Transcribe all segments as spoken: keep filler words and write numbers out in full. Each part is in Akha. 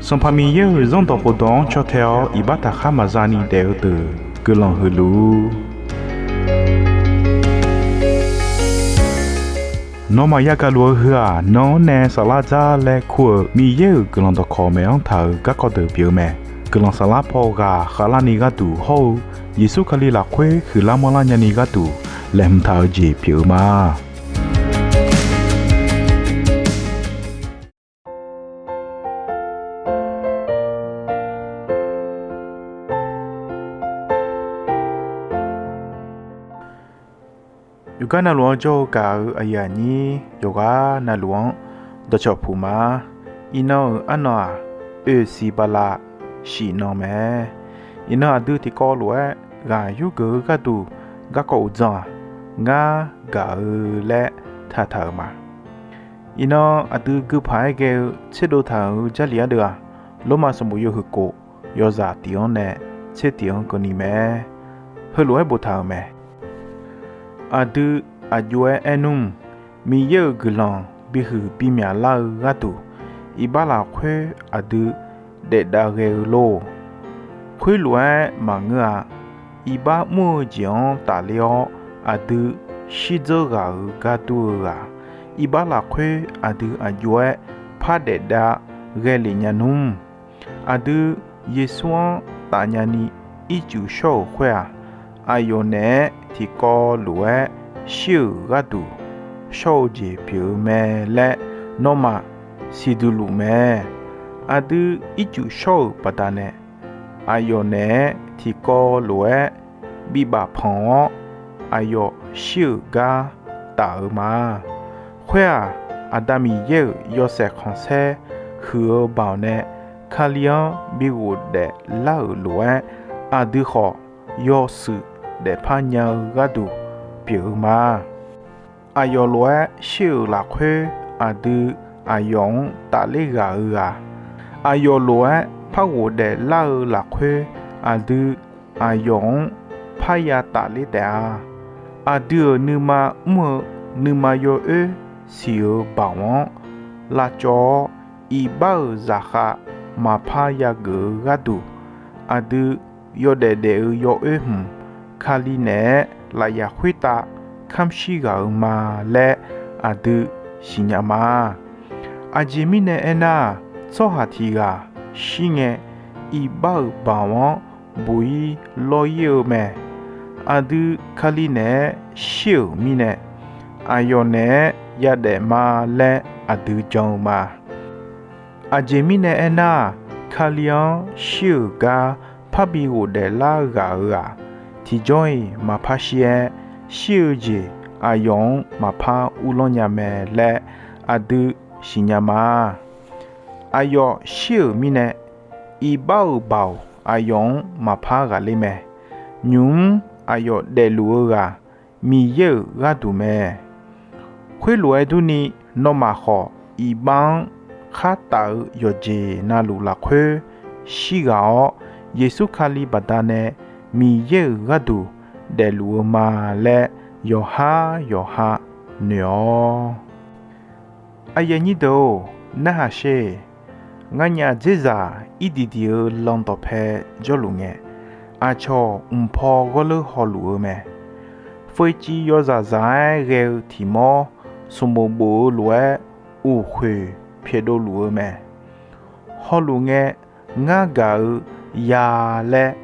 Sanqpaq Miqyaer-euq Zanrdawq khofdawq-anr caw tae-awr iqbax taqkhar maqza ni daef-eu deuq guiqlanq huiq luf-ur. Nawmaf yagaq luf-eu heu-aq, nan-anr nae saflar dzar laer kur-euq Miqyaer-euq guiqlanq dawqkawq maeq-anr taq-euq garkawv deuq pyeuf-eu mae. Guiqlanq saflar paw ghaq khavlarni gharduq hawr-eu Yeqsur Kali lafkhoer huiqlar manrlar nyani gharduq laeqhmq taq-eu jeq pyeuf-eu ma. Yawqgar navluf-anr jawr-eu gaq-eu aqyuif aqnyir yawqghaq navluf-anr dawqcawq puq ma. Iqnan-euq arnan-aq, oeqsiq bala shif nan mae. Iqnan aqdui tiqkawv lof-aer ghaq yurgeuf-eu gharduq garkawv uqdzan-aq, ngar gaq-eu laer taqtaq-euq ma. Iqnan aqdui guipaq-aer ghae-eu tserdov taq-euq Jarlif ardeuv-aq, Lormav sanqbof yawhuiq kof yawzaq tiq-anr nae tser tiq-anr keuvni mae. Heulof-aer boftaq-euq mae. Aqdui aqjox-aer aernmr, Miqyaer-euq guiqlanq bihuiq bimyaq lar-eu gharduq, iqbax lafkhoer aqdui daef dav ghae-eu lor. Khoerlof-aer maqngeur-a. Iqbax mr-eu jeq-anr tafler-awr aqdui shirdzeur ghaq-euq gar dur-eu-aq, iqbax lafkhoer aqdui aqjox-aer par daef dav ghae lef nya nmr. Aqdui Yeqsur-anr tafnya ni ircuf shawr-euq khoer-aq, aqyawf naeq-aer tiqkawv lof-aer shir-euq gharduq shawr-eu jeq pyeuf-eu mae laer nawmaf siqduq luf mae. Aqdui ircuf shawr-euq baqdanae, aqyawf naeq-aer tiqkawv lof-aer bibaf panq-awr, aqyawf shir-euq gar taf-eu ma. Khoer-aq, Aqda Miqyaer-euq yawshaef khanqsaer huiq-eu baoq nae Kali-anr bi ghofdaef lar-euq lof-aer, aqdui khawf yawshuif daefpar nya-eu gharduq pyeuf-eu ma. Aqyawf lof-aer shir-euq lafkhoer aqdui aqyawf-anr tafler ghaq-eu ghaq, aqyawf lof-aer par ghofdaef lar-eu lafkhoer aqdui aqyawf-anr parya tafler taef-a. Aqdui-euq nuima mr-eu nuima yawoer siq-euq baoq-anr lavcawv-awr, iqbax-euq zaqkhav maqpar yageuf-eu gharduq, aqdui yawdaef daef-eu yawoer hmq Kali naeq-aer lafyaq khoertav kamr shir ghaq-eu ma laer aqdui siqnya ma. Aqjeq mirnae aernar-aq, tsawrhaq tiq ghaq shir ngae, iqbax-euq baoq-anr buq-ir lawr-ir-eu mae. Aqdui Kali naeq-aer shir-euq mirnae, aqyawf naeq-aer yadaef ma laer aqdui jan-eu ma. Aqjeq mirnae aernar-aq, Kali-anr shir-euq gar parbi ghofdaef lar ghaq-euq-aq, tiqjawr-iq maqpar shir-aer, shir-eu jeq aqyawf-anr maqpar uvlanr nya mae laer aqdui siqnya ma. Aqyawf shir-euq mirnae, iqbax-euq baoq aqyawf-anr maqpar ghaqler mae. Nymq-mr aqyawf daefluf-eu ghaq Miqyaer-euq gharduq mae. Khoerlof-aer durni, nawmaf khawf iqbax-anr khar taf-eu yawqjeq navluf lafkhoer shir ghaq-awr, Yeqsur Kali baqdanae Miqyaer-euq gharduq daefluf-eu ma laer yawqhar yawqha noeq-awr. Aqyuif aqnyir deuq-or, narhaq sher. Nganyaf dzerzaq irdiq diq-eu lan dawqpae jawrluf ngae, aqcawq mqpaw ghawrleur hawluf-eu mae. Foeqciv yawzaq zaq-aer ghae-eu tiq mawr, smqbof bof-eu lof-aer uqkhoeq pyaeqdov luf-eu mae. Hawluf ngae, ngar gaq-eu ya laer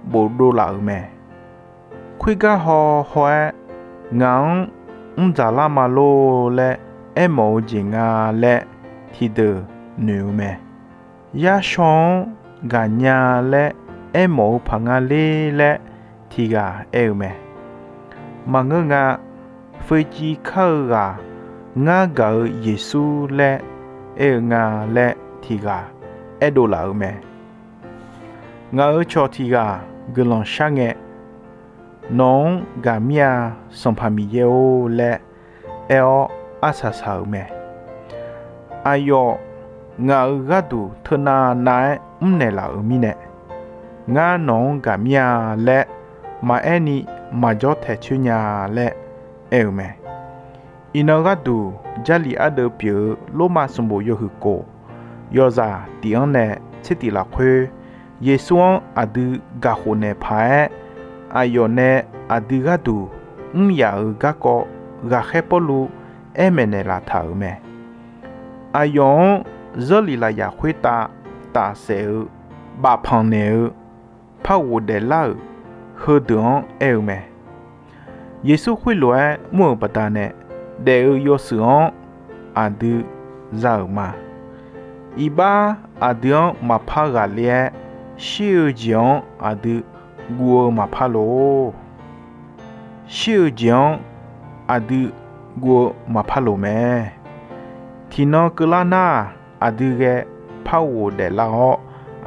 bofdov laf-euq mae. Khoergar haw haw-aer, ngaq-anr mr dzaq lar ma lor laer aermawf-eu jeq nga laer tiqdeuq noeq-eu mae. Yarshaw-anr gaqnya laer aermawf-eu paq nga ler laer tiq ghaq aer-eu mae. Maqngeur nga, foeqciv kar-eu ghaq ngar gaq-eu Yeqsur laer aer-eu nga laer tiq ghaq aerdov laf-euq mae. Ngaq-euq cawq tiq ghaq guiqlanq shar ngae, nawq-anr gaq mir-a, Sanqpaq Miqyaer-or laer aer-awr arsaq saq-euq mae. Aqyawf ngaq-euq gharduq teunav nav-aer mrnaeq laf-euq mirnae, ngar nawq-anr gaq mir-a laer maqaer ni maqjawr taeq coer nya laer aer-euq mae. Iqnan gharduq Jarlif ardeuv pyeuf-eu Lormav sanqbof yawhuiq kof Yawzaq tiq-anr nae tser tiq lafkhoer, Yeqsur-anr aqdui gaqkhof naeq paq-aer, aqyawf nae aqdui gharduq mr yaf-euq garkawv ghaqkhaer Pawrluv aer maeqnaeq laf taq-euq mae. Aqyawf-anr Zeurlif lafyaq khoertav tafsaef-eu bafpanq naeq-eu par ghofdaef lar-euq heudeuq-anr aer-eu mae. Yeqsur khoerlof-aer mr-euq baqdanae daef-eu yawshuif-anr aqdui za-euq ma. Iqbax aqdui-anr maqpar ghaqler-aer, shir-eu jeq-anr aqdui guv-eu maqpar lor. Shir-eu jeq-anr aqdui guv-eu maqpar loq mae. Tiqnan keuvlar nar-aq, aqdui ghae par ghofdaef lar-awr,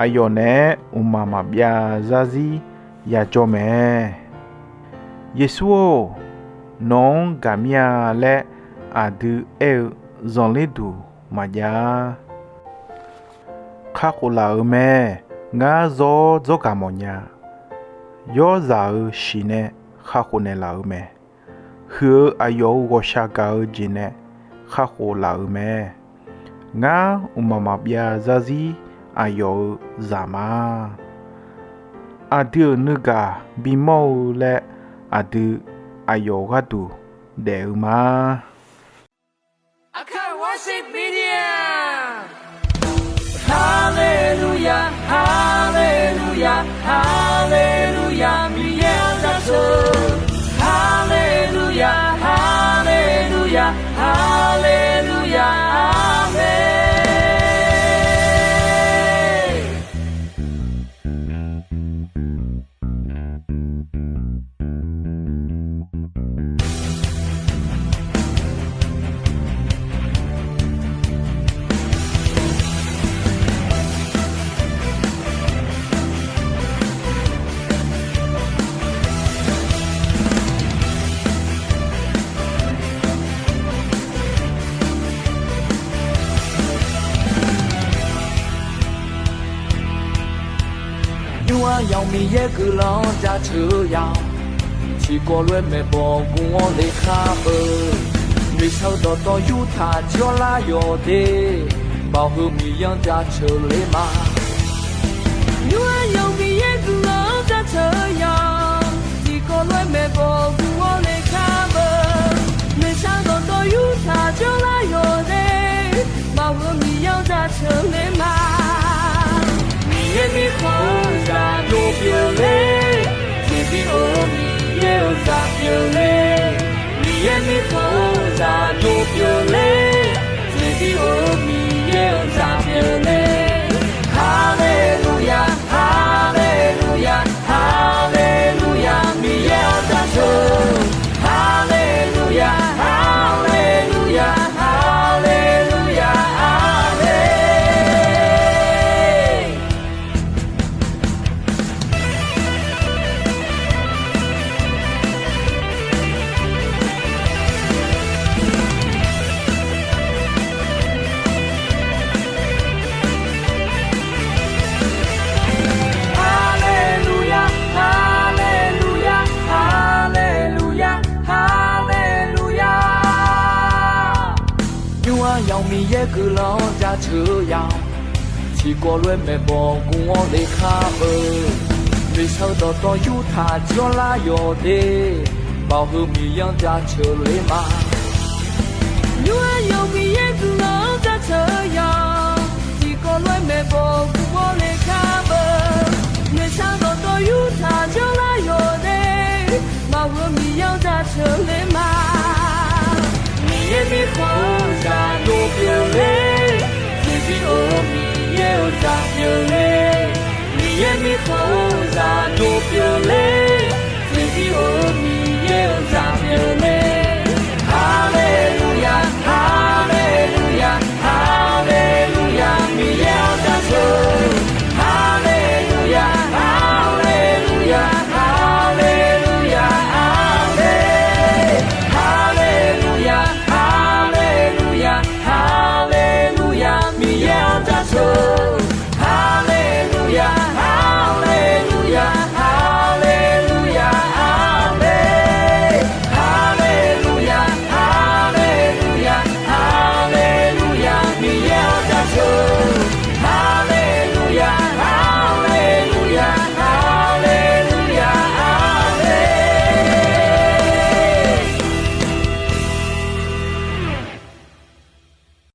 aqyawf naeq-aer mqmaq maqbyav zarzir yajawr mae. Yeqsur-or, nawq-anr gaqmir-a laer aqdui aer-eu zanqler duq maqjav-a. Kakhof laf-euq mae. Ngar zawr dzawrgaq mawfnya. Yawrzaq-euq shiq nae kakhof naeqlaf-euq mae. Huiq-eu aqyawf-euq ghawqshaq gaq-eu jeq nae kakhof laf-euq mae. Ngar mqmaq maqbyav zarzir aqyawf-euq zaq ma. Aqdui-euq nuigaq bimawr-eu laer aqdui aqyawf gharduq daef-eu ma. Akai Worship Media. Haleluya, haleluya, haleluya, Miqyaer-anr jaceuq. Haleluya, haleluya, haleluya, amen. Nymr-aq yawf Miqyaer guiqlanq-anr jaceuq-eu ya-awq. Tiqkawv lof-aer maeqbawq gu-awr le khar beu. Noeqshaq-eu dawqtawv yurtaq jir-awr lar yawq de. Baoq heu Miqyaer-anr jaceuq le ma. Nymr-aq yawf Miqyaer guiqlanq-anr jaceuq-eu ya-awq. Tiqkawv lof-aer maeqbawq gu-awr le khar beu. Noeqshaq-eu dawqtawv yurtaq jir-awr lar yawq de. Baoq heu Miqyaer-anr jaceuq le ma. Miqyaer mirkhanq-eu zaq yawf pyeuf ler. Tiqbi-or Miqyaer-euq zaq pyeuf ler. Miqyaer mirkhanq-eu zaq yawf pyeuf ler. Tiqbi-or Miqyaer-euq zaq pyeuf ler. Haleluya, haleluya, haleluya, Miqyaer-anr jaceuq. Haleluya, haleluya, haleluya, amen. Haleluya, haleluya, haleluya, haleluya. Nymr-aq yawf Miqyaer guiqlanq-anr jaceuq-eu ya-awq. Tiqkawv lof-aer maeqbawq gu-awr le khar beu. Noeqshaq-eu dawqtawv yurtaq jir-awr lar yawq de. Baoq heu Miqyaer-anr jaceuq le ma. Nymr-aq yawf Miqyaer guiqlanq-anr jaceuq-eu ya-awq. Tiqkawv lof-aer maeqbawq gu-awr le khar beu. Noeqshaq-eu dawqtawv yurtaq jir-awr lar yawq de. Baoq heu Miqyaer-anr jaceuq le ma. Miqyaer mirkhanq-eu zaq yawf pyeuf ler. Tiqbi-or Miqyaer-euq zaq pyeuf ler. Miqyaer mirkhanq-eu zaq yawf pyeuf ler. Tiqbi-or